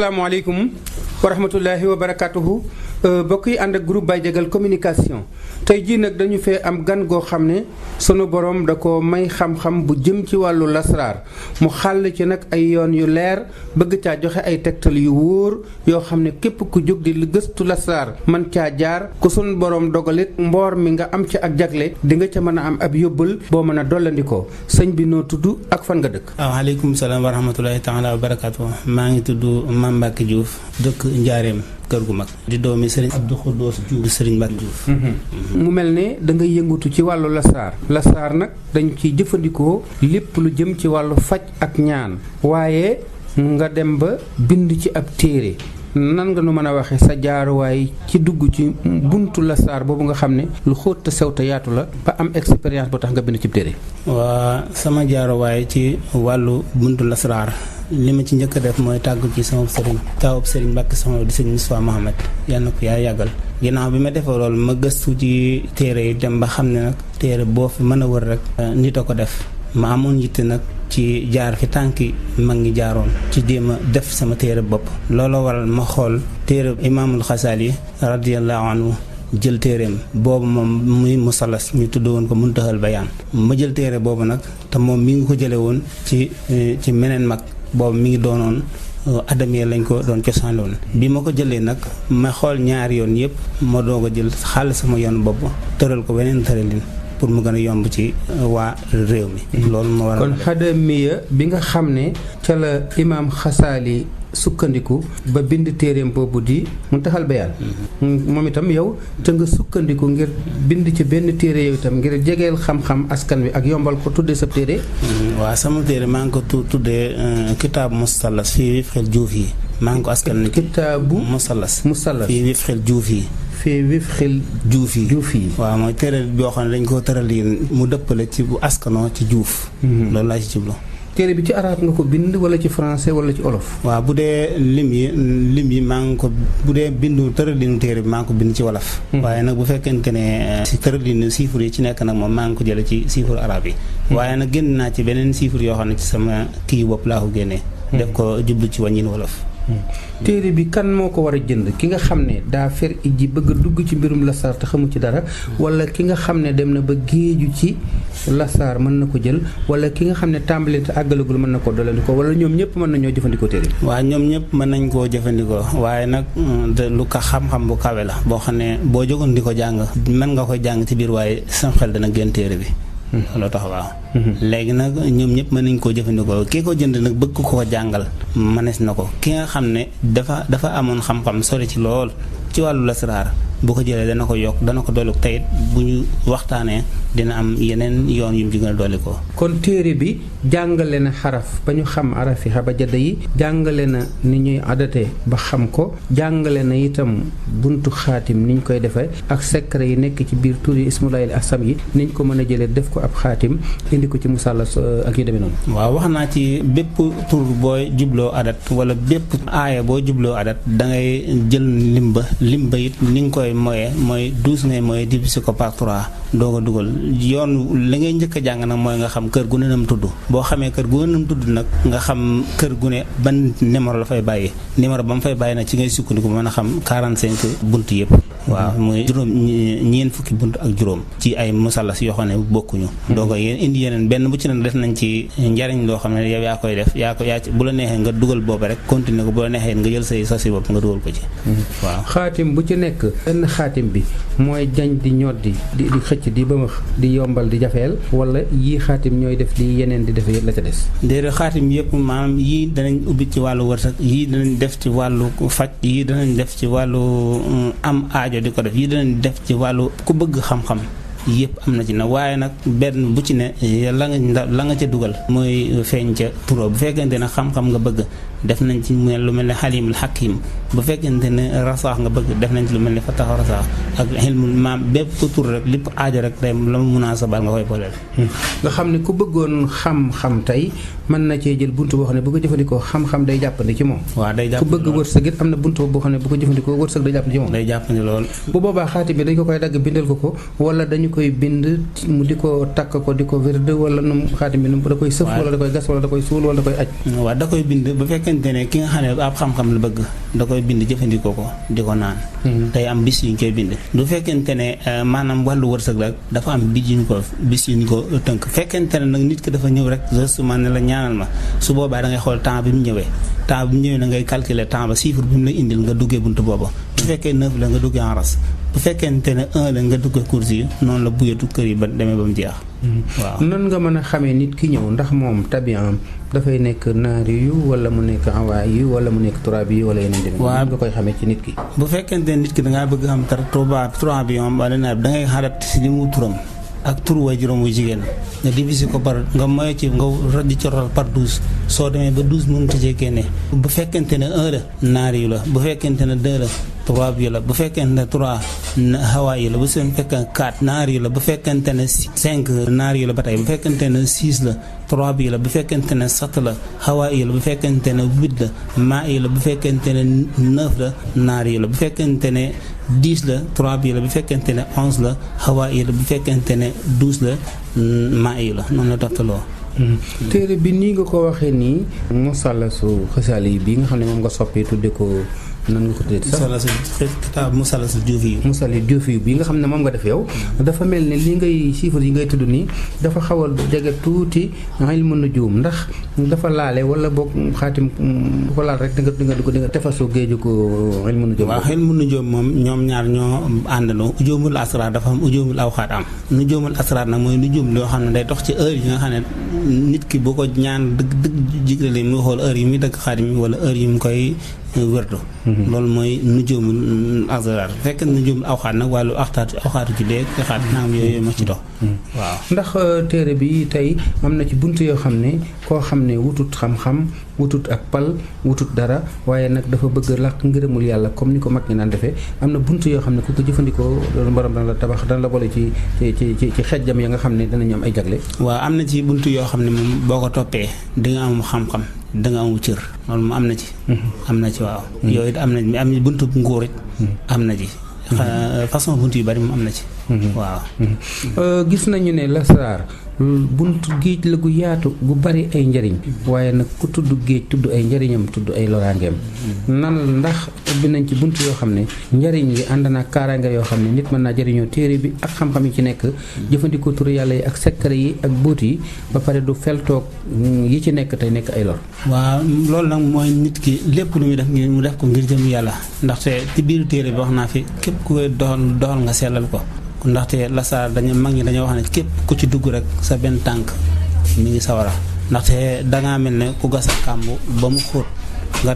asalaamaaleykum wa rahmatullahi wa barakatuhu bokk yi ànd ak groupe Baye Diagal communication tey jii nag dañu fee am gan goo xam ne sunu borom da ko may xam-xam bu jëm ci wàllu lasraar mu xàll ci nag ay yoon yu leer bëgg caa joxe ay tegtal yu wóor yoo xam ne képp ku jóg di gëstu lasraar man caa jaar ku sunu borom dogalit mboor mi nga am ci ak jagle di nga ca mën a am ab yóbbal boo mën a dollandikoo sëñ bi noo tudd ak fan nga dëkk. waaleykum salaam wa rahmatullahi taala wa barakatuh maa ngi tudd Mame Mbacke Diouf dëkk Njaareem kër gu mag di doomi Serigne Abdou Khoudous Diouf Serigne Mbacke Diouf. mu mel ne da ngay yëngatu ci wàllu lasraar nag dañ ci jëfandikoo lépp lu jëm ci wàllu faj ak ñaan waaye nga dem ba bind ci ab téere nan nga nu mën a waxee sa jaaruwaay ci dugg ci buntu lasraar boobu nga xam ne lu xóot te sew te yaatu la ba am expérience boo tax nga bind ci téere. waa sama jaaruwaay ci wàllu buntu lasraar li ma ci njëkk a def mooy tàggu ci sama sëriñ taawub sëriñ Mbàkke sama di sëriñ Moustapha Mohamed yal na ko yaa yàggal ginnaaw bi ma defee loolu ma gëstu ci téere yi dem ba xam ne nag téere boo fi mën a wër rek nit a ko def ma amoon yitte nag ci jaar fi tànki mag ngi jaaroon ci jéem a def sama téere bopp looloo waral ma xool téere imaamul Xasaali radiyallahu anhu jël téereem boobu moom muy musalas ñu tudd woon ko Muntahal Bayaan ma jël téere boobu nag te moom mi ngi ko jële woon ci meneen mag boobu mi ngi doonoon adamiya lañ ko doon cosaanloon bi ma ko jëlee nag ma xool ñaari yoon yëpp ma doog a jël xàll sama yoon bopp tëral ko weneen tëralin pour mu gën a yomb ci waa réew mi. loolu moo waral kon adamiya bi nga xam ne ca la imaam Xasaali sukkandiku ba bind téereem boobu di Muntahal Bayaan moom itam yow te nga sukkandiku ngir bind ci benn téere yow itam ngir jegeel xam-xam askan wi ak yombal ko tuddee sa téere. waaw sama téere maa ngi ko tuddee kitaabu musallas fii wifxil juuf yi maa ngi ko askan kitaabu musallas fii wifxil juuf yi fii wifxil juuf yi waaw mooy téere boo xam ne dañ ko tëral yi mu dëppale ci bu askanoo ci juuf loolu laa ci jublu. téere bi ci arab nga ko bind wala ci français wala ci olof. waaw bu dee lim yi maa ngi ko bu dee bindu tëralinu téere bi maa ngi ko bind ci wolof. waaye nag bu fekkente ne si tëralinu chiffre yi ci nekk nag moom maa ngi ko jële ci chiffre arab yi. waaye nag génn naa ci beneen chiffre yoo xam ne ci sama kii bopp laa ko génnee. def ko jublu ci wàññin wolof. téere bi kan moo ko war a jënd ki nga xam ne daa fer iji bëgg a dugg ci mbirum lasraar te xamu ci dara wala ki nga xam ne dem na ba géeju ci lasraar mën na ko jël wala ki nga xam ne tàmbali te àggalagul mën na ko dolandikoo wala ñoom ñëpp mën nañoo jëfandikoo téere bi. waaw ñoom ñëpp mën nañ koo jëfandikoo waaye nag lu ko xam-xam bu kawe la boo xam ne boo jógoon di ko jàng mën nga koy jàng ci biir waaye sam xel dana génn téere bi. loolu tax waaw. léegi nag ñoom ñëpp mën nañ koo jëfandikoo kii ko jënd nag bëgg ko jàngal mënees na ko ki nga xam ne dafa amoon xam-xam sori ci lool ci wàllu lasraar bu ko jëlee dana ko yokk dana ko dolli tayit bu ñu waxtaanee dina am yeneen yoon yu mu ci gën a dolli ko. kon téere bi jàngale na xaraf ba ñu xam arafi xabajada yi jàngale na ni ñuy adate ba xam ko jàngale na itam buntu xaatim ni ñu koy defee ak secret yi nekk ci biir tur yi ismulaayil asam yi ni ñu ko mën a jëlee def ko ab xaatim indi ko ci musallas ak yu demee noonu. waaw wax naa ci bépp tur booy jubloo adat wala bépp aaya boo jubloo adat da ngay jël limba it ni nga koy mooy 12 ngay mooy diviser ko par 3 doo ko dugal yoon li ngay njëkk a jàng nag mooy nga xam kër gu ne nam tudd boo xamee kër gu ne nam tudd nag nga xam kër gu ne ban numéro la fay bàyyi numéro ba mu fay bàyyi nag ci ngay sukkandiku mën a xam 45 bunt yëpp. waaw muy juróom ñeent fukki bunt ak juróom ci ay musallas yoo xam ne bokkuñu. doo ko indi yeneen benn bu ci ne def nañ ci njariñ loo xam ne yow yaa koy def yaa bu la neexee nga dugal boobu rek continuer ko bu la neexee nga jël say sosi bopp nga dugal ko ci. waaw xaatim bu ci nekk benn xaatim bi mooy jañ di ñoddi di xëcc di bëmax di yombal di jafeel wala yii xaatim ñooy def li yeneen di defee la ca des. déedéet xaatim yëpp maanaam yii danañ ubbi ci wàllu wërsëg yii danañ def ci wàllu faj yii danañ def ci wàllu am aajo di ko def yii danañ def ci wàllu ku bëgg xam-xam yëpp am na ci nag waaye nag benn bu ci ne la nga ca dugal mooy feeñ ca turo bu fekkente ne xam-xam nga bëgg def nañ ci lu mel ne xalimul xakim bu fekkente ne rasaax nga bëgg def nañ ci lu mel ne fataxa rasaax ak xilmul maam bépp tur rek lépp aajo rek day la mu munaasabal nga koy booleel. nga xam ne ku bëggoon xam-xam tey mën na cee jël buntu boo xam ne bu ko jëfandikoo xam-xam day jàppandi ci moom. waaw day jàppandi ku bëgg wërsëg it am na buntu boo xam ne bu ko jëfandikoo wërsëg day jàppandi ci moom. day jàppandi lool. bu boobaa xaatim bi dañ ko koy dagg bindal ko wala dañu koy bind mu di ko takk ko di ko wérd wala nu xaatim bi nu da koy sëf wala da koy gas wala da koy suul wala da koy aj. waaw da koy bind bu fekkente ne ki nga xam ne ab xam-xam la bëgg da koy bind jëfandikoo ko di ko naan. day am bis yu ñu koy bind. du fekkente ne maanaam wàllu wërsëg la dafa am bis yu ñu ko tënk fekkente ne nag nit ki dafa ñëw rek justement ne la ñaanal ma su boobaa da ngay xool temps bi mu ñëwee da ngay calculer temps ba chiffre bi mu la indil nga duggee buntu boobu. bu fekkee 9 la nga duggee en race bu fekkente ne 1 la nga duggee course yi noonu la buyeetu kër yi ba demee ba mu jeex. waaw nan nga mën a xamee nit ki ñëw ndax moom tabiam dafay nekk naari yu wala mu nekk awaay yu wala mu nekk turaabi yu wala yeneen demee. waaw nga koy xamee ci nit ki. bu fekkente ne nit ki da ngaa bëgg xam turaabi yoon wala naar da ngay xarat si li mu turam ak tur way juróom wu jigéen nga diviser ko par nga moye ci nga di ci rotal par 12 soo demee ba 12 mënut a cee génne bu fekkente ne 1 la naari yu la bu fekkente ne 2 la tubaab yi la bu fekkente ne 3 hawa yi la bu fekkee 4 naar yi la bu fekkente ne 5 naar yi la ba tey bu fekkente ne 6 la tubaab yi la bu fekkente ne 7 la hawa yi la bu fekkente ne 8 la maa yi la bu fekkente ne 9 la naar yi la bu fekkente ne 10 la tubaab yi la bu fekkente ne 11 la hawa yi la bu fekkente ne 12 la maa yi la noonu la toftaloo. téere bi nii nga ko waxee nii musallasu xasaali bi nga xam ne moom nga soppee tudde ko nan nga ko tuddee sax musallasu juufi bi nga xam ne moom nga def yow dafa mel ne li ngay chiffres yi ngay tudd nii dafa xaw a jege tuuti ilmu nujum ndax dafa laale wala boog xaatim dafa laal rek di nga tefasoo géeju ko ilmu nujum. waaw ilmu nujum moom ñoom ñaar ñoo àndandoo ujoomul asraar dafa am ujoomul awxaat am nujoomul asraar nag mooy nujum loo xam ne day dox ci heure yi nga xam ne nit ki bu ko ñaan dëgg jigrale mu xool heure yi muy dëgg xaatim yi wala heure yi mu koy wërdu. loolu mooy nujoomul asraar fekk nujoomul awxaat nag wàllu awxaatu ci dee xaat naam yooyu ma ci dox. waaw ndax téere bi tey am na ci bunt yoo xam ne koo xam ne wutut xam-xam wutut ak pal wutut dara waaye nag dafa bëgg làq ngërëmul yàlla comme ni ko mag ñi naan defee am na bunt yoo xam ne ku ko jëfandikoo loolu borom dana la tabax dana la boole ci xejjam ya nga xam ne danañu am ay jagle. waaw am na ci bunt yoo xam ne moom boo ko toppee di nga am xam-xam da nga amu cër loolu moom am na ci. am na ci waaw. yooyu it am na buntu nguur it am na ci. façon bunt yu bari moom am na ci. waaw. gis nañu ne lasraar buntu géej la gu yaatu gu bari ay njariñ waaye nag ku tudd géej tudd ay njariñam tudd ay loraangeem nan ndax ubbi nañ ci bunt yoo xam ne njariñ yi ànd na kaaraange yoo xam ne nit mën naa jariñoo téere bi ak xam-xam yi ci nekk jëfandikoo turu yàlla yi ak secret yi ak buut yi ba pare du feltoog yi ci nekk tey nekk ay lor. waaw loolu nag mooy nit ki lépp lu muy def mu def ko ngir jëm yàlla ndaxte ci biiru téere bi wax naa fi képp ku koy doxal nga sellal ko. ndaxte lasaar mag ñi dañoo wax ne képp ku ci dugg rek sa benn tànk mi ngi sawara ndaxte dangaa mel ne ku gas a kàmb ba mu xóot nga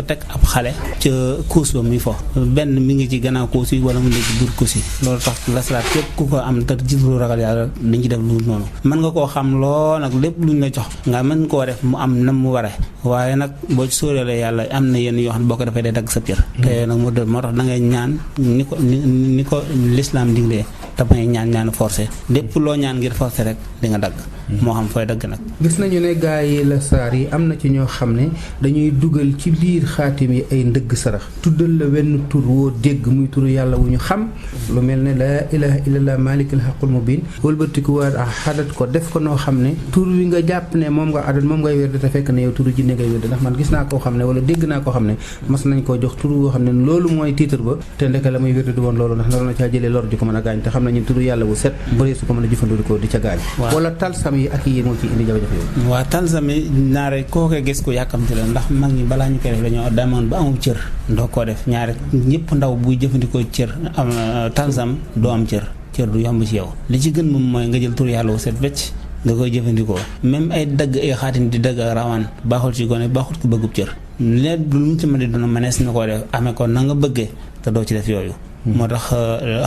teg ab xale ca kuus ba muy fo benn mi ngi ci gannaaw kuus yi wala mu ngi ci biir kuus yi loolu tax lasaraat képp ku ko am te jiblu ragal yàlla dañ ci def lu noonu mën nga koo xam loo nag lépp luñ la jox nga mën koo def mu am nam mu ware waaye nag boo ci sóoralee yàlla am na yenn yoo xam ne boo ko defee day dagg sa cër te nag moo tax da ngay ñaan ni ko lislaam diglee te may ñaan forcé lépp loo ñaan ngir forcé rek di nga dagg moo xam fooy dagg nag. gis nañu ne gaa yi lasaar yi am na ci ñoo xam ne dañuy dugal ci biir xaatim yi ay ndëgg sarax tuddal la wenn tur woo dégg muy turu yàlla wu ñu xam lu mel ne laa ilaha illallah malikul haqqul mubin wëlbatiku waa xadat ko def ko noo xam ne tur wi nga jàpp ne moom nga adat moom ngay wérde te fekk ne yow turu jinne ngay wérde ndax man gis naa koo xam ne wala dégg naa koo xam ne mas nañ koo jox tur woo xam ne loolu mooy titre ba te ndeke la muy wérde du woon loolu ndax naroon na caa jëlee lor ji ko mën a gaañ te xam nañu turu yàlla wu set bëree su ko mën a jëfandikoo di ca gaañ wala talsam yi ak yi moo ci indi jafe-jafe yooyu. waaw talsam yi ñaare koo koy gis ko yàkkamti la ndax mag ñi balaa ñu koy def dañoo demoon ba amul cër doo koo def ñaare ñëpp ndaw buy jëfandikoo cër am talsam doo am cër du yomb ci yow li ci gën moom mooy nga jël tur yàlla wu set wecc nga koy jëfandikoo même ay dagg ay xaatim di dagg ak rawaan baaxul ci gone baaxul ko bëggub cër lépp lu mu ci mën di doon mënees na koo def amee ko na nga bëggee te doo ci def yooyu. moo tax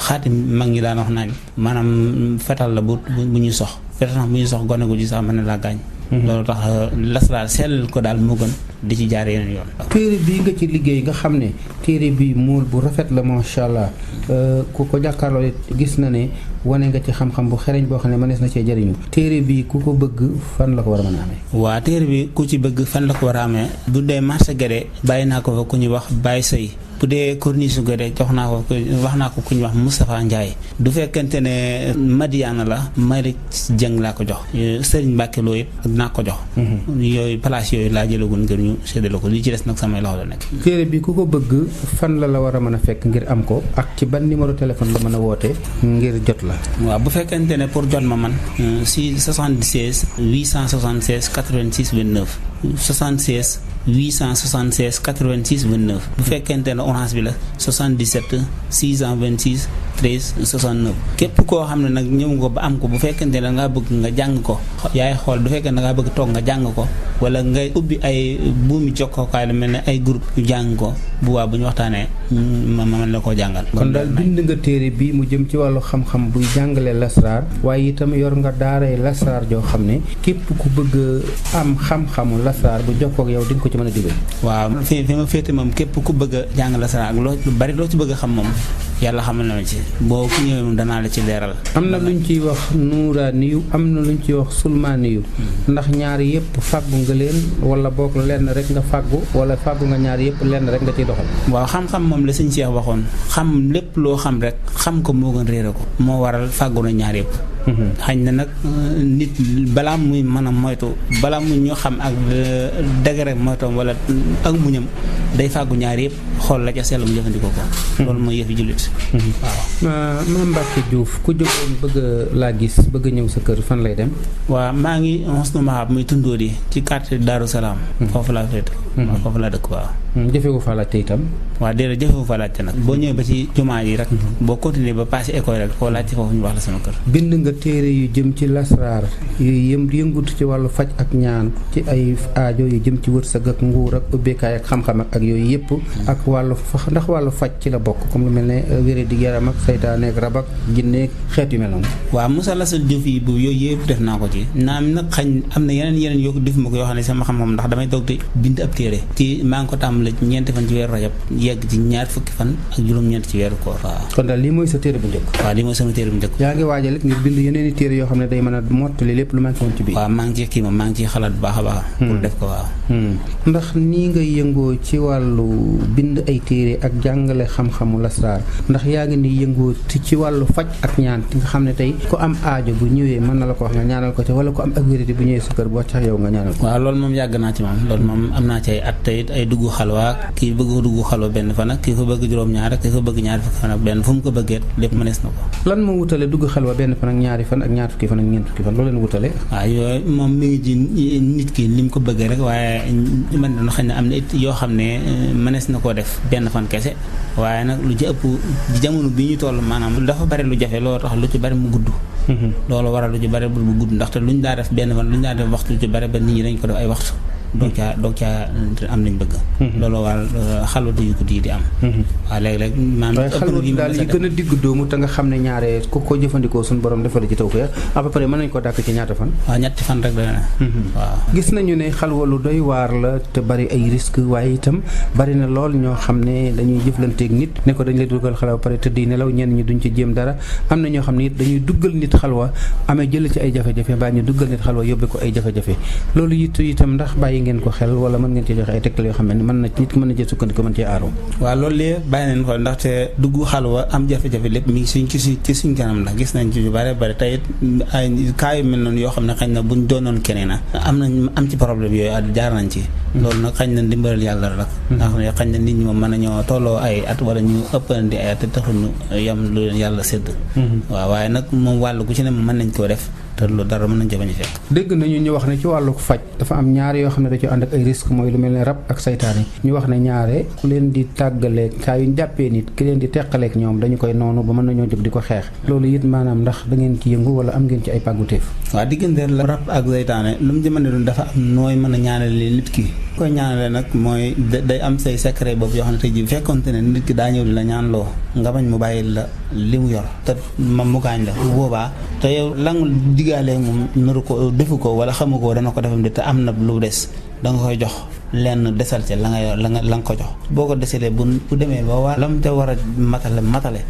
xaatim mag ñi daan wax naañ maanaam fetal la bu ñuy sox fetal bu ñuy sox gone gu ci sax mën na laa gaañ. loolu tax lasraar sellal ko daal moo gën di ci jaar yeneen yoon. téere bii nga ci liggéey nga xam ne téere bi mool bu rafet la macha allah ku ko jàkkaarloo gis na ne wane nga ci xam-xam bu xereñ boo xam ne mënees na cee jëriñu téere bi ku ko bëgg fan la ko war a mën a amee. waa téere bi ku ci bëgg fan la ko war a amee bu dee marché Guédé bàyyi naa ko fa ku ñuy wax Baye Sey bu dee corniche su Guédé wax naa ko ku ñuy wax Moustapha Ndiaye du fekkente ne Madiana la Malick Dieng laa ko jox Serigne Mbacke Lo yëpp dinaa ko jox. yooyu place yooyu laa jëlagul ngir ñu séddale ko li ci des nag samay loxo la nekk. téere bi ku ko bëgg fan la war a mën a fekk ngir am ko ak ci ban numéro téléphone la mën a woote ngir jot la. waaw bu fekkente ne pour jot ma man si 76 876 86 29 76 876 86 29 bu fekkente ne orange bi la 77 626 13 69 képp koo xam ne nag ñëw nga ba am ko bu fekkente ne da ngaa bëgg nga jàng ko yaay xool bu fekkee da ngaa bëgg toog nga jàng ko wala nga ubbi ay buumi jokkookaay lu mel ne ay groupe yu jàng ko bu waa bu ñu waxtaanee ma mën la koo jàngal. kon daal bind nga téere bi mu jëm ci wàllu xam-xam buy jàngale lasraar waaye itam yor nga daaray lasraar joo xam ne képp ku bëgg am xam-xamu lasraar bu jokkoo ak yow di nga ko ci mën a digal. waaw fi ma féete moom képp ku bëgg a jàng lasraar ak lu bari loo ci bëgg a xam moom yàlla xamal na ma ci boo ku ñëwee moom danaa la ci leeral. am na luñ ciy wax nuuraaniyu am na luñ ciy wax sulmaaniyu ndax ñaar yëpp fàggu nga leen wala boog lenn rek nga fàggu wala fàggu nga ñaar yëpp lenn rek nga ciy doxal. waaw xam-xam moom la sëñ Cheikh waxoon xam lépp loo xam rek xam ko moo gën réere ko moo waral fàggu na ñaar yëpp. xañ na nag nit balaa muy mën a moytu balaa muy ñu xam ak dëgëre moytoom wala ak muñam day fàggu ñaar yëpp xool la ca sell mu jëfandikoo ko. loolu mooy yëfi jullit. waaw Mame Mbacke Diouf ku jógoon bëgg laa gis bëgg ñëw sa kër fan lay dem. waaw maa ngi Husnu Mahab muy Tundóodi ci quartier Darou Salaam. foofu laa féete. waaw foofu laa dëkk waaw. jëfewu fa laajte itam. waaw déedéet jëfewu fa laajte nag boo ñëwee ba ci jumaa yi rek. boo continuer ba passé école rek foo laajte foofu ñu wax la sama kër. bind nga téere yu jëm ci lasraar yu yëngutu ci wàllu faj ak ñaan ci ay aajo yu jëm ci wërsëg ak nguur ak ubbeekaay ak xam-xam ak yooyu yëpp. ak wàllu ndax wàllu faj ci la bokk comme lu mel ne wéré di yaram ak saytaane ak rab ak jinne xeet yu mel noonu. waaw Moussa Lassal Diouf yi bu yooyu yëpp def naa ko ci naam nag xañ am na yeneen yoo ko def ma ko yoo xam ne sama xam-xam ndax damay toog di bind ab téere ci maa ngi ko tàmbale ci ñeenti fan ci weeru rajab yegg ci ñaar fukki fan ak juróom-ñeent ci weeru koor. waaw kon daal lii mooy sa téere bu njëkk. waaw lii mooy sama téere bu njëkk. yaa ngi waajal it ngir bind yeneen i téere yoo xam ne day mën a mottali lépp lu manqué woon ci biir. waaw maa ngi ciy kii moom maa ngi ciy xalaat bu baax a baax. pour def ko waaw. ndax nii ngay yëngoo ci wàllu bind ay téere ak jàngale xam-xamu lasraar ndax yaa ngi ni yëngoo ci wàllu faj ak ñaan nga xam ne tey ku am aajo bu ñëwee mën na la ko wax nga ñaanal ko ci wala ku am ak wéradi bu ñëwee sa kër boo tax yow nga ñaanal ko. waaw loolu moom yàgg naa ci moom loolu moom am naa ci ay at tey ay dugg xalwa kii bëgg dugg xalwa benn fan ak kii ko bëgg juróom-ñaar ak kii ko bëgg ñaari fukki fan ak benn fu mu ko bëggee lépp mënees na ko. lan moo wutale dugg xalwa benn fan ak ñaari fan ak ñaar fukki fan ak ñeent fukki fan loo leen wutale. waaw yooyu moom mi ngi ci nit ki li mu ko bëggee rek waaye man dana xëy na am na it yoo xam ne mënees na koo def benn fan kese waaye nag lu ci ëpp jamono bi ñu toll maanaam dafa bari lu jafe loolu tax lu ci bari mu gudd. loolu waral lu ci bari bu gudd ndaxte lu ñu daa def benn fan lu ñu daa def waxtu lu ci bari ba nit ñi dañ ko def ay waxtu. doog caa am nañ bëgg. loolu waral xalwatu yu guddi yi di am. waaw léeg-léeg maanaam xalwatu daal yi gën a digg doomu te nga xam ne ñaare ku ko jëfandikoo suñu borom defal ci tawfeex à peu près mën nañ ko dàkk ci ñaata fan. waaw ñetti fan rek dana waaw. gis nañu ne xalwa lu doy waar la te bari ay risque waaye itam bari na lool ñoo xam ne dañuy jëflanteeg nit ne ko dañ lay duggal xalwa ba pare tëdd yi nelaw ñenn ñi duñ ci jéem dara am na ñoo xam ne it dañuy duggal nit xalwa amee jël ci ay jafe-jafe baa ñu duggal nit xalwa yóbbe ko ay jafe-jafe loolu itam ndax bàyyi ngeen ko xel wala mën ngeen ci joxe ay tegtal yoo xam ne mën na nit mën na cee sukkandiku mën cee aaro. waaw loolu lépp bàyyi nañ ko ndaxte dugg xalwa am jafe-jafe lépp mi ngi ci suñ kanam ndax gis nañ ci yu bare bare tey ay cas yu mel noonu yoo xam ne xañ na buñ doonoon keneen am ci problème yooyu jaar nañ ci. loolu nag xañ na ndimbalal yàlla rek. ndax xañ na nit ñi moom mën nañoo tolloo ay at wala ñu ëppandi ay at te taxuñu yam lu leen yàlla sédd. waaw waaye nag moom wàll gu ci ne mën nañ koo def. te loolu dara mën nañ ca bañ a fekk. dégg nañu ñu wax ne ci wàllu faj dafa am ñaar yoo xam ne da ci ànd ak ay risque mooy lu mel ne rab ak saytaane ñu wax ne ñaare ku leen di tàggaleeg saa yu ñu jàppee nit ki leen di teqaleeg ñoom dañu koy noonu ba mën nañoo jóg di ko xeex loolu it maanaam ndax da ngeen ci yëngu wala am ngeen ci ay pàgguteef. waaw diggante la rab ak saytaane lu mu jëmane doon dafa am nooy mën a ñaanale nit ki koy ñaanale nag mooy day am say secret boobu yoo xam ne tey jii bu fekkonte ne nit ki daa ñëw di la ñaanloo nga bañ mu bàyyi la li mu yor te mu gaañ la bu boobaa te yow digaalee moom naru ko defu ko wala xamu ko dana ko defam di te am na lu des da nga koy jox lenn desal ca la nga yor la nga ko jox boo ko desalee bu demee ba waa la mu te war a matale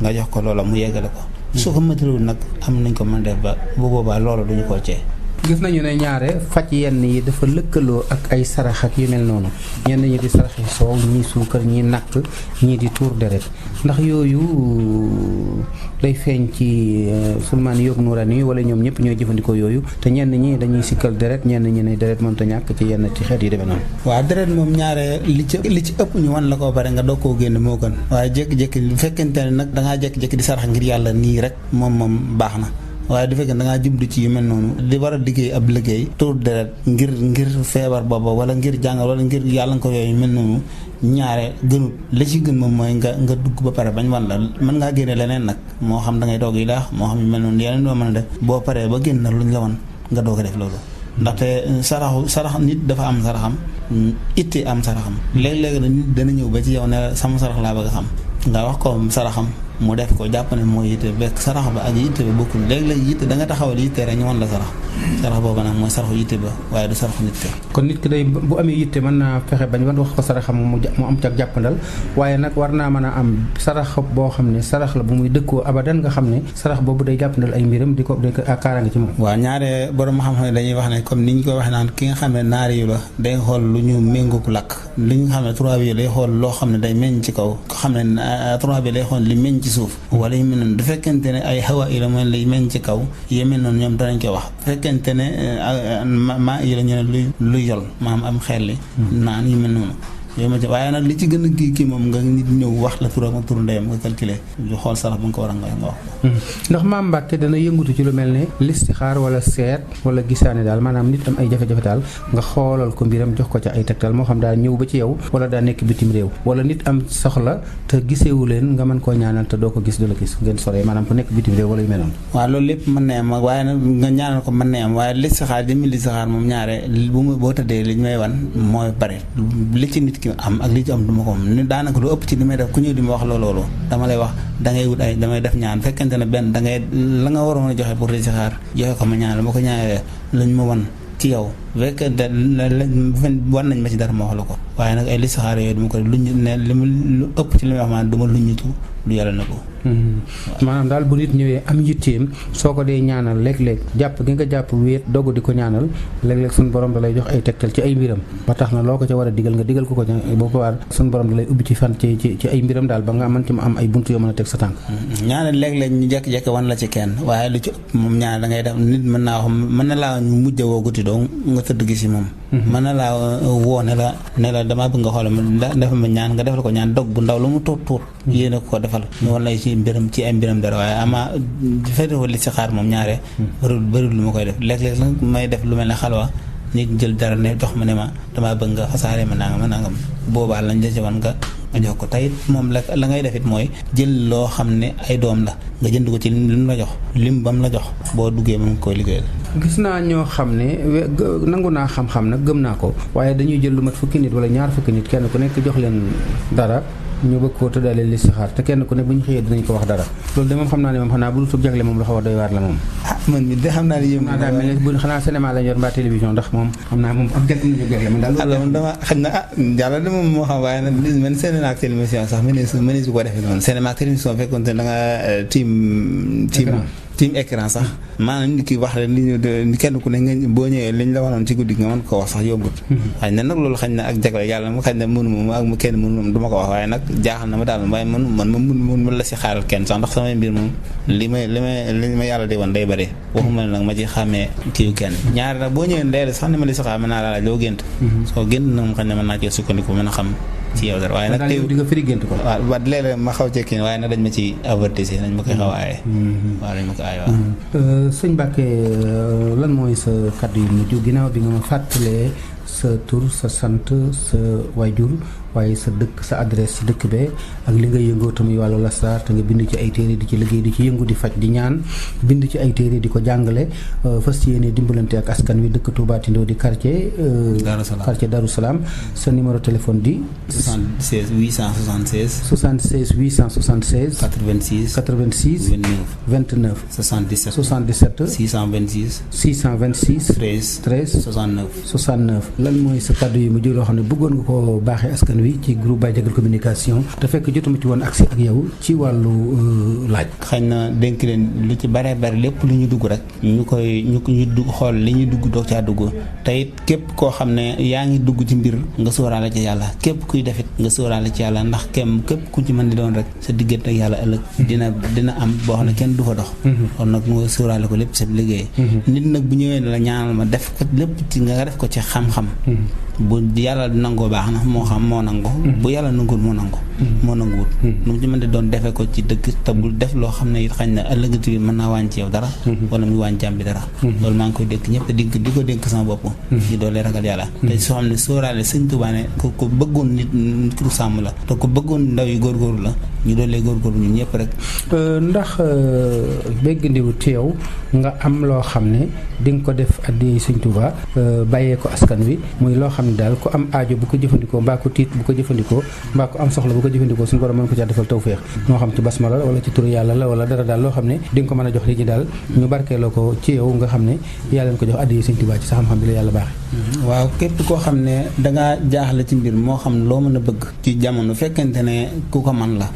nga jox ko loola mu yeggale ko su ko matalul nag am nañ ko mën def ba bu boobaa loolu duñu ko cee. gis nañu ne ñaare faj yenn yi dafa lëkkaloo ak ay sarax ak yu mel noonu ñenn ñi di saraxi soow ñii suukar ñii nakk ñii di tuur deret ndax yooyu day feeñ ci sulmaan yoog nuuraan yi wala ñoom ñëpp ñooy jëfandikoo yooyu te ñenn ñi dañuy sikkal deret ñenn ñi ne deret mënta ñàkk ci yenn ci xeet yi demee noonu. waaw deret moom ñaare li ci ëpp ñu wan la ko bare nga doog koo génne moo gën waaye jékki-jékki bu fekkente ne nag dangaa jékki-jékki di sarax ngir yàlla nii rek moom baax na. waaye du fekkee da ngaa jublu ci yu mel noonu di war a liggéey ab liggéey tuur deret ngir feebar booba wala ngir jàngal wala ngir yàlla nga ko yooyu mel noonu ñaare gënut li ci gën moom mooy nga dugg ba pare bañ wan la mën ngaa génne leneen nag moo xam da ngay doog yi laax moo xam yu mel noonu yeneen doo mën a def boo paree ba génn luñ la wan nga doog a def loolu ndaxte sarax nit dafa am saraxam itti am saraxam léeg-léeg na nit dana ñëw ba ci yow ne sama sarax laa bëgg a xam nga wax ko saraxam mu def ko jàpp ne mooy yitte bekk sarax ba ak yitte ba bokkul léeg-léeg yitte da nga taxawal yitte rek ñu wan la sarax boobu nag mooy saraxu yitte ba waaye du saraxu nit ka kon nit ki day bu amee yitte mën naa fexe bañ wax ko saraxam mu am ca jàppandal waaye nag war naa mën a am sarax boo xam ne sarax la bu muy dëkkoo abadan nga xam ne sarax boobu day jàppandal ay mbiram di ko kaaraange ci moom. waaw ñaare borom xam-xam ne dañuy wax ne comme ni ñu ko waxee naan ki nga xam ne naari yu la day xool lu ñu méngook lakk li nga xam ne trois bi day xool loo xam ne day meññ ci kaw ko xam ne trois bi day xool li meññ ci suuf wala yu mel noonu du fekkente ne ay xawa yi la mooy lay meññ ci kaw yu mel noonu ñoom danañ ko wax fekkente ne maa yi la ñu ne luy yol maam am xel li naan yu mel noonu yooyu ma ci waaye nag li ci gën a kii moom nga nit ñëw wax la turam ak turu ndeyam nga calculé ñu xool sarax ba nga ko war a nga wax ko ndax Maam Mbàkke dana yëngutu ci lu mel ne listixaar wala seet wala gisaane daal maanaam nit am ay jafe-jafe daal nga xoolal ko mbiram jox ko ca ay tegtal moo xam daa ñëw ba ci yow wala daa nekk bitim réew wala nit am soxla te gisewu leen nga mën koo ñaanal te doo ko gis du la gis ngeen soree maanaam ku nekk bitim réew wala yu mel noonu. waaw loolu lépp mën na am waaye nag nga ñaanal ko mën na am waaye listixaar jëmmi listixaar moom ñaare boo tëddee li ñu may wan mooy bari li ci nit ki am ak li ci am du ma ko am ni daanaka lu ëpp ci li may def ku ñëw di ma wax loolu dama lay wax dangay wut ay damay def ñaan fekkente ne benn dangay la nga waroon a joxe pour listixaar joxe ko ma ñaan ma ko ñaanee luñ ma wan ci yow fekkente wan nañ ma ci dara ma wax la ko waaye nag ay listixaar yooyu duma ko def lu ëpp ci li may wax maanaam du ma luññitu lu yàlla na ko maanaam daal bu nit ñëwee am yitteem soo ko dee ñaanal léeg-léeg jàpp gi nga jàpp wéet dogu di ko ñaanal léeg-léeg suñu borom da lay jox ay tegtal ci ay mbiram ba tax na loo ko ca war a digal nga digal ko ko boo ko waar suñu borom da lay ubbi ci fan ci ay mbiram daal ba nga mën ci am ay buntu yoo mën a teg sa tànk ñaanal léeg-léeg ñu jekk-jekk wan la ci kenn waaye lu ci ëpp moom ñaanal da ngay def nit mën na laa ñu mujj woo guddi doo nga tëdd gi si moom mën na laa woo ne la damaa bëgg nga xool dafa ma ñaan nga defal ko ñaan dog bu ndaw lu mu tuut yéene ko defal ñu wan lay ci ay mbiram dara waaye ama fetewal li si xaar moom ñaare bëriwul lu ma koy def léeg-léeg la may def lu mel ne xalwa nit jël dara ne jox ma ne ma damaa bëgg nga xasaare ma nangam boobaa lañ la ci wan nga jox ko tayit moom la ngay def it mooy jël loo xam ne ay doom la nga jënd ko ci lim la jox lim bam la jox boo duggee mën koy liggéeyal. gis naa ñoo xam ne nangu naa xam-xam nag gëm naa ko waaye dañuy jël lu mat fukki nit wala ñaar fukki nit kenn ku nekk jox leen dara ñu bëgg koo tëddalee listixaar te kenn ku ne bu ñu xëyee dinañ ko wax dara loolu de moom xam naa ne moom xanaa bu dul tub jagle moom la xaw a doy waar la moom man mi de xam naa ne yéen daal mel ne xanaa cinéma lañ yor mbaa télévision ndax moom xam naa moom ab jagle ñu jagle man daal alors dama xam na yàlla de moom moo xam waaye nag man cinéma ak télévision sax mënees su ko defee noonu cinéma ak télévision fekkoon te da nga tiim écran sax maanaam nit ki wax rek li kenn ku ne nga boo ñëwee liñ la wanoon ci guddi nga mën ko wax sax yombut xañ na nag loolu xañ na ak jagle yàlla ma xañ na mënu ma ak kenn mënu moom du ma ko wax waaye nag jaaxal na ma daal waaye man ma la si xaaral kenn sax ndax samay mbir moom li ma yàlla di wan day bëri waxuma ne nag ma ci xàmmee kiiw kenn ñaari nag boo ñëwee ndeyla sax ne ma li si xaar mën naa laa laaj loo gént soo gént nag mu xañ na mën naa cee sukkandiku mën a xam ci yow dara waaye nag tey di nga firi gént ko waaw ba léeg-léeg ma xaw cekki waaye nag dañ ma ci avertise dañ ma koy xaw a aaye waaw dañ ma ko aaye waaw sëñ Mbàkke lan mooy sa kàddu yu mujj ginnaaw bi nga ma fàttalee sa tur sa sant sa waajur waaye sa dëkk sa adresse ci dëkk be ak li nga yëngoo tamit wàllu lasraar te nga bind ci ay téere di ci liggéey di ci yëngu di faj di ñaan bind ci ay téere di ko jàngale fas yéene dimbalante ak askan wi dëkk Touba Tindo di quartier Darou Salam sa numéro téléphone di 76 876 76 876 86 86 29 77 77 626 626 13 13 69 69 lan mooy sa kàddu yi mu jël loo xam ne bëggoon nga ko baaxee askan wi ci groupe Baye Diagal communication te fekk jotuma ci woon accès ak yow ci wàllu laaj. xañ na dénk leen lu ci bare bari lépp lu ñu dugg rek ñu dugg xool li ñuy dugg doog caa dugg te it képp koo xam ne yaa ngi dugg ci mbir nga sóoraale ci yàlla képp kuy defit nga sóoraale ci yàlla ndax képp ku ci mën di doon rek sa diggante ak yàlla ëllëg dina am boo xam ne kenn du fa dox. kon nag nga sóoraale ko lépp sa liggéey. nit nag bu ñëwee ne la ñaanal ma def ko lépp ci nga def ko ci xam-xam. bu yàlla nangoo baax na moo xam moo nangu. bu yàlla nanguwul moo nangu. moo nanguwul. nu mu ci mën di doon defee ko ci dëgg te bul def loo xam ne it xañ na ëllëgati bi mën naa wàññi ci yow dara. wala muy wàññi jàmm bi dara. loolu maa ngi koy dénk ñëpp te di ko dénk sama bopp. ñu doole ragal yàlla. te soo xam ne sóoraale sëñ Tuubaa ne ku bëggoon nit ku sàmm la te ku bëggoon ndaw yi góorgóorlu la ñu doole góorgóorlu ñun ñëpp rek. ndax béggandiwut ci yow nga am loo xam ne di nga ko def addi sëñ Tuubaa bàyyee ko askan wi muy loo xam ne daal ku am aajo bu ko jëfandikoo mbaa ko tiit bu ko jëfandikoo mbaa ko am soxla bu ko jëfandikoo suñu borom mën ko ca defal tawféex moo xam ci basmala la wala ci turu yàlla la wala dara daal loo xam ne di nga ko mën a jox li ñi daal ñu barkeeloo ko ci yow nga xam ne yàlla leen ko jox addi sëñ Tuubaa ci sa xam-xam bi la yàlla baaxee. waaw képp koo xam ne dangaa jaaxle ci mbir moo xam loo mën a bëgg ci jamono fekkente ne ku ko man la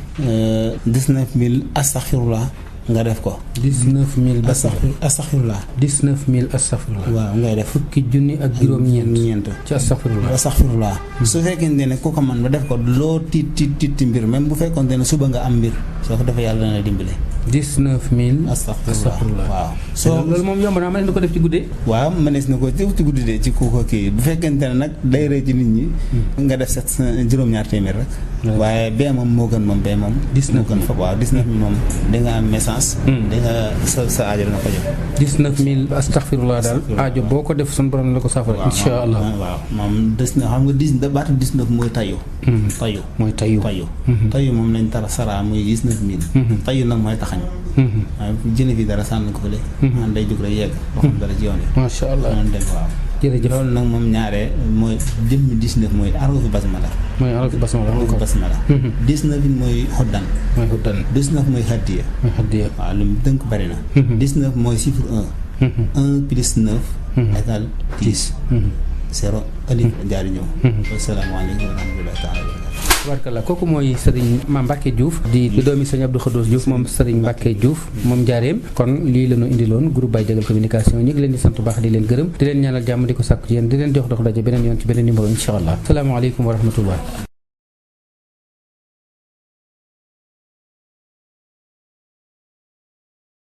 19000 astaghfirullah nga def ko. 19000 astaghfirullah 19000 astaghfirullah. waaw ngay def fukki junni ak juróom-ñeent ci astaghfirullah. su fekkente ne ku ko man ba def ko loo tiit mbir même bu fekkonte ne suba nga am mbir soo ko defee yàlla dana dimbale. 19000 astaghfirullah waaw. soo loolu moom yomb naa mënees na ko def ci guddee. waaw mënees na ko def ci guddi de ci ku ko kii bu fekkente ne nag day rëy ci nit ñi. nga def juróom-ñaar téeméer rek. waaye bee moom moo gën moom bee moom. 19 moo gën fa waaw 19 moom da nga am message. da nga sa aajo dana ko jox. 19000 astaghfirullah daal aajo boo ko def sun borom la ko saafara. incha allah waaw moom des na xam nga 19 baatu 19 mooy tayu. tayu mooy tayu. tayu moom lañ tara sara muy 19000. tayu nag mooy taxañ. waaye jële fi dara sànni ko fële. man day jóg rek yegg. waxam dara ci yoon yi. macha allah noonu dem waaw. jërëjëf loolu nag moom ñaare mooy jëmmi 19 mooy arufu basmala. mooy arufu basmala. 19 mooy xoddan. mooy xoddan. 19 mooy xaddiya. mooy xaddiya. waaw lu mu tënk bari na. 19 mooy chiffre 1. 1 plus 9. égale 10. 0 alif jaari ñëw. asalaamaaleykum wa rahmatullahi taala wa barakatuh. tabarkalla kooku mooy Serigne Mame Mbacke Diouf di doomi Serigne Abdou Khoudous Diouf moom Serigne Mbacke Diouf moom njaareem kon lii la ñu indiloon groupe Baye Diagal communication ñu ngi leen di sant bu baax di leen gërëm di leen ñaanal jàmm di ko sàkku ci yéen di leen jox dox daje beneen yoon ci beneen numéro incha allah salaamaaleykum wa rahmatullah.